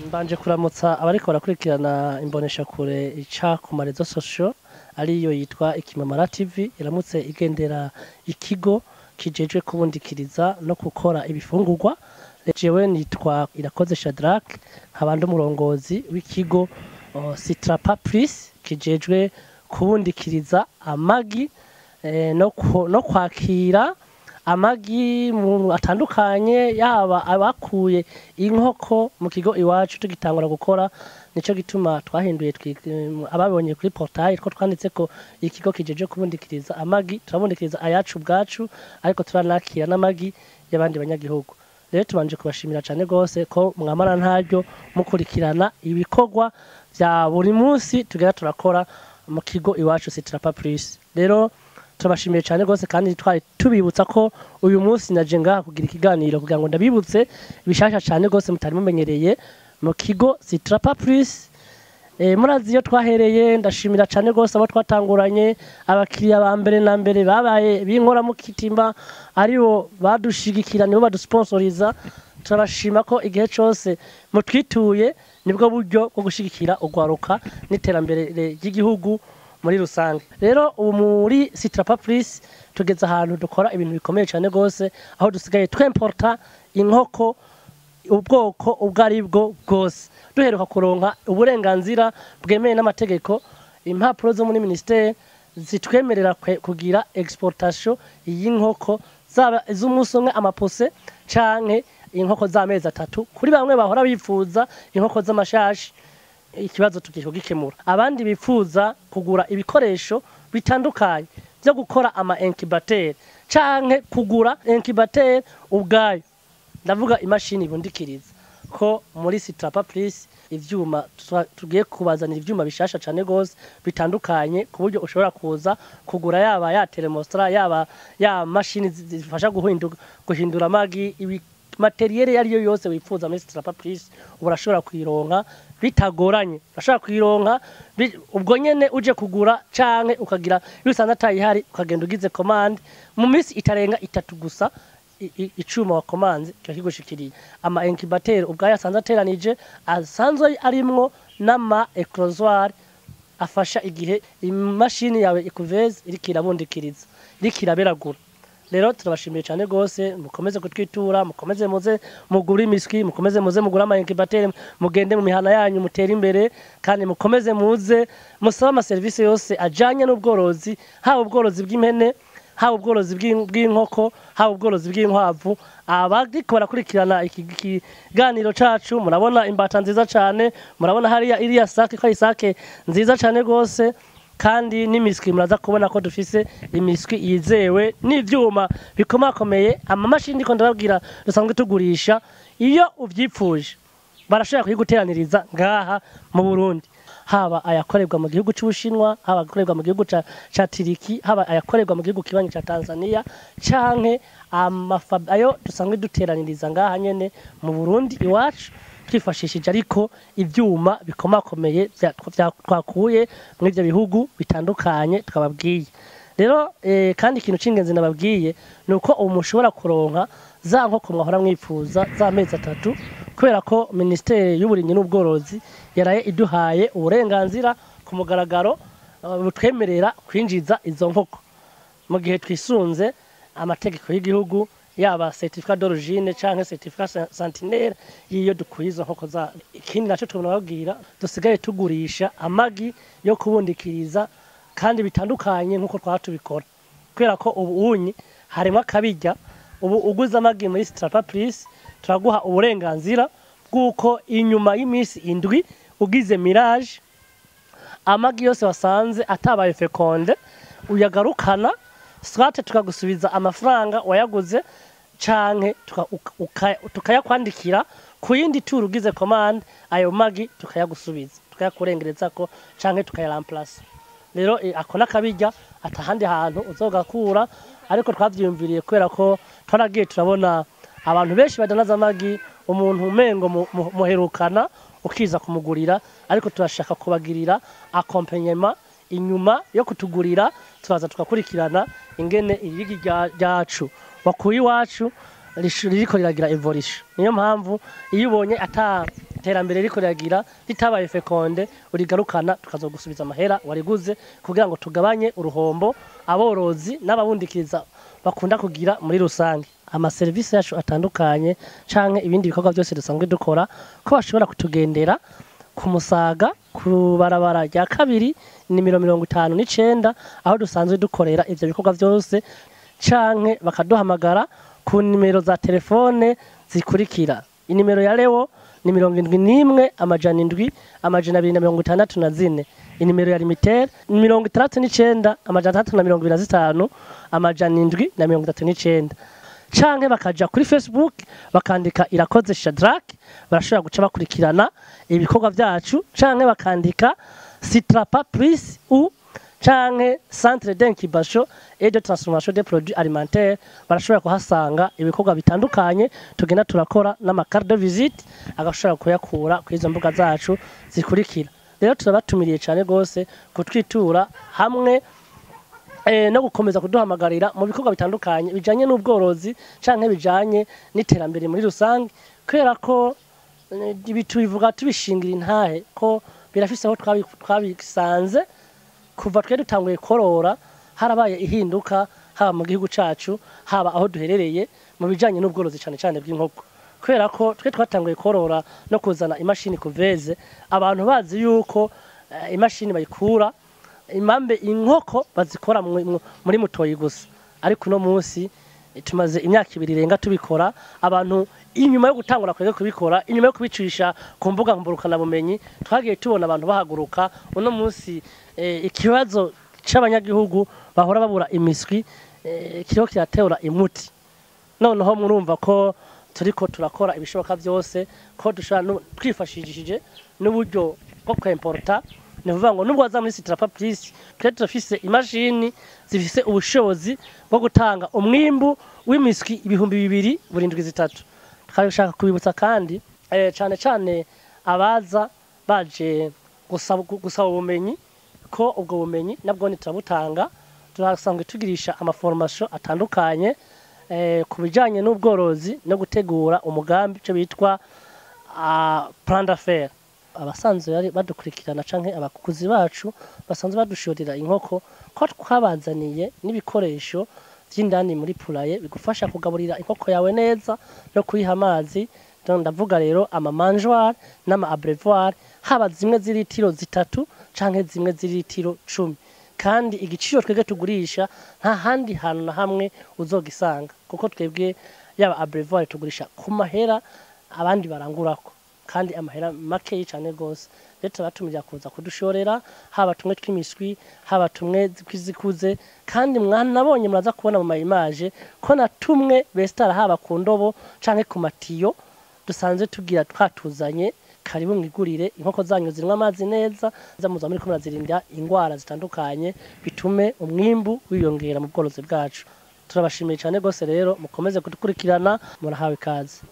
Mbanje kuramutsa abariko barakurikirana imboneshakure ica ku ma réseaux sociaux, ariyo yitwa Ikimamara TV, iramutse igendera ikigo kijejwe kubundikiriza no gukora ibifungurwa. Jewe nitwa Irakoze Shadrack, nkaba ndi umurongozi w'ikigo Citrapa Plus kijejwe kubundikiriza amagi no kwakira amagi atandukanye, yaba abakuye inkoko mu kigo iwacu tugitangura gukora. Nico gituma twahinduye, ababonye kuri portail ko twanditse ko ikigo kijeje kubundikiriza amagi. Turabundikiriza ayacu ubwacu, ariko turanakira n'amagi y'abandi banyagihugu. Rero tubanje kubashimira cyane gose ko mwamara ntaryo mukurikirana ibikorwa vya buri munsi tugera turakora mu kigo iwacu Citrapa Plus. Rero turabashimiye cyane gose, kandi twari tubibutsa ko uyu munsi naje ngaha kugira ikiganiro kugira ngo ndabibutse bishasha cyane gose mutari mumenyereye mu kigo Citrapa Plus. Murazi iyo twahereye. Ndashimira cyane gose abo twatanguranye, abakiriya ba mbere na mbere babaye b'inkora mu kitimba, aribo badushigikira, nibo badusponsoriza. Turabashima ko igihe cyose mutwituye, nibwo buryo bwo gushigikira urwaruka n'iterambere ry'igihugu muri rusange. Rero ubu muri Citrapa Plus tugeze ahantu dukora ibintu bikomeye cyane gose, aho dusigaye twemporta inkoko ubwoko ubwo ari bwo bwose. Duheruka kuronka uburenganzira bwemewe n'amategeko, impapuro zo muri ministère zitwemerera kugira exportation y'inkoko, zaba iz'umunsi umwe, ama poussins, canke inkoko z'amezi 3. Kuri bamwe bahora bifuza inkoko z'amashashi, ikibazo tugiye kugikemura. Abandi bifuza kugura ibikoresho bitandukanye byo gukora ama incubateur, canke kugura incubateur ubwayo, ndavuga imashini ibundikiriza, ko muri Citrapa Plus ivyuma tugiye kubazanira ivyuma bishasha cane gose bitandukanye, ku buryo ushobora kuza kugura yaba ya thermostat, yaba ya mashini zifasha guhindura amagi, ibi matériel yariyo yose wifuza muri Citrapa Plus ubu urashobora kuyironka bitagoranye. Urashobora kuyironka ubwo nyene uje kugura, canke ukagira iyo usanze atayihari ukagenda ugize commande, mu minsi itarenga 3 gusa icuma wakomanze kiba kigushikiriye. Ama incubateur ubwayo asanzwe ateranije, asanzwe arimwo n'ama éclosoir afasha igihe imashini yawe i couveuse iriko irabundikiriza, iriko iraberagura. Rero turabashimiye cyane gose, mukomeze kutwitura, mukomeze muze mugure imiswi, mukomeze muze mugure ama incubateur, mugende mu mihana yanyu mutere imbere, kandi mukomeze muze musabe ama service yose ajanye n'ubworozi, haba ubworozi bw'impene, haba ubworozi bw'inkoko, haba ubworozi bw'inkwavu. Abariko barakurikirana iki kiganiro cacu, murabona imbata nziza cane, murabona hariya iriya sake ko ari sake nziza cane gose, kandi n'imiswi muraza kubona ko dufise imiswi yizewe n'ivyuma bikomakomeye. Amamashini ndiko ndababwira dusanzwe tugurisha, iyo uvyipfuje barashobora kuyiguteraniriza ngaha mu Burundi, haba ayakorerwa mu gihugu c'Ubushinwa, haba ayakorerwa mu gihugu ca Tiriki, haba ayakorerwa mu gihugu kibanyi ca Tanzania, canke ayo dusanzwe duteraniriza ngaha nyene mu Burundi iwacu, twifashishije ariko ivyuma bikomakomeye twakuye muri ivyo bihugu bitandukanye twababwiye. Rero kandi ikintu c'ingenzi nababwiye ni uko ubu mushobora kuronka za nkoko mwahora mwifuza z'amezi 3, kubera ko Minisiteri y'Uburimyi n'Ubworozi yaraye iduhaye uburenganzira ku mugaragaro butwemerera kwinjiza izo nkoko mu gihe twisunze amategeko y'igihugu, yaba certificat d'origine canke certificat sentinelle y'iyo dukuye izo nkoko. Za ikindi naco tubabwira, dusigaye tugurisha amagi yo kubundikiriza, kandi bitandukanye nk'uko twaba tubikora, kubera ko ubu unyi harimo akabirya. Ubu uguze amagi muri Citrapa Plus, turaguha uburenganzira bw'uko inyuma y'iminsi 7 ugize mirage, amagi yose wasanze atabaye fécondé uyagarukana, soit tukagusubiza amafaranga wayaguze, canke tukayakwandikira ku yindi tour ugize commande, ayo magi tukayagusubiza, tukayakurengerezako canke tukaya remplaça. Rero ako nakabirya atahandi hantu uzogakura, ariko twavyiyumviriye kubera ko twaragiye turabona abantu benshi badanaza amagi, umuntu umengo muherukana ukiza kumugurira, ariko turashaka kubagirira accompagnement inyuma yo kutugurira, turaza tugakurikirana ingene irigi ryacu wakuye iwacu ririko riragira évolution. Niyo mpamvu iyo ubonye ata Iterambere riko riragira, ritabaye fécondé urigarukana, tukazogusubiza amahera wariguze, kugira ngo tugabanye uruhombo aborozi n'ababundikiriza bakunda kugira muri rusange. Amaserivisi yacu atandukanye canke ibindi bikorwa byose dusanzwe dukora, ko bashobora kutugendera ku Musaga, ku barabara rya kabiri, nimero 59, aho dusanzwe dukorera ivyo bikorwa byose, canke bakaduhamagara ku nimero za telefone zikurikira. Inimero ya Leo ni 71 700 264. Inimero ya Limitel ni 69 625 739, canke bakaja kuri Facebook bakandika Irakoze Shadrack, barashobora guca bakurikirana ibikorwa vyacu, canke bakandika Citrapa Plus ou canke Centre d'incubation et de transformation des produits alimentaires, barashobora kuhasanga ibikorwa bitandukanye tugenda turakora n'ama carte de visite agashobora kuyakura kuri izo mbuga zacu zikurikira. Rero turabatumiriye cyane gose kutwitura hamwe no gukomeza kuduhamagarira mu bikorwa bitandukanye bijanye n'ubworozi canke bijanye n'iterambere muri rusange, kubera ko ibi tubivuga tubishingira intahe ko birafise aho twabisanze. Kuva twe dutanguye korora, harabaye ihinduka, haba mu gihugu cacu, haba aho duherereye, mu bijanye n'ubworozi cane cane bw'inkoko, kubera ko twe twatanguye korora no kuzana imashini couveuse, abantu bazi yuko imashini bayikura imambe inkoko bazikora muri Mutoyi gusa. Ariko uno munsi tumaze imyaka 2 irenga tubikora. Abantu inyuma yo gutangura kwege kubikora, inyuma yo kubicisha ku mbuga ngurukanabumenyi, twagiye tubona abantu bahaguruka. Uno munsi ikibazo c'abanyagihugu bahora babura imiswi kiriho kiratera imuti. Noneho murumva ko turiko turakora ibishoboka byose ko dushobora twifashishije n'uburyo bwo kwemporta. Ni ukuvuga ngo nubwo waza muri Citrapa Plus, twe turafise imashini zifise ubushobozi bwo gutanga umwimbu w'imiswi 2000 buri ndwi 3. Tukabishaka kubibutsa kandi cane cane abaza baje gusaba ubumenyi, ko ubwo bumenyi nabwo turabutanga. Turasanzwe tugirisha ama formation atandukanye ku bijanye n'ubworozi no gutegura umugambi, ico bitwa plan d'affaires. Abasanzwe badukurikirana canke abakuzi bacu basanzwe badushorera inkoko, ko twabazaniye n'ibikoresho vy'indani muri poulailler bigufasha kugaburira inkoko yawe neza no kuyiha amazi. Ndavuga rero ama mangeoire n'ama abreuvoir, haba zimwe z'iritiro 3 canke zimwe z'iritiro 10, kandi igiciro twebwe tugurisha nta handi hantu na hamwe uzogisanga, kuko twebwe yaba abreuvoir tugurisha ku mahera abandi barangurako, kandi amahera makeyi cyane gose. Rero turabatumira kuza kudushorera, haba tumwe tw'imiswi, haba tumwe twizikuze, kandi mwanabonye muraza kubona mu ma image ko na tumwe bestara, haba ku ndobo canke ku matiyo dusanzwe tugira twatuzanye. Karibu mwigurire inkoko zanyu zinywa amazi neza, muza muri ko murazirinda ingwara zitandukanye, bitume umwimbu wiyongera mu bworozi bwacu. Turabashimiye cyane gose. Rero mukomeze kudukurikirana, murahawe ikaze.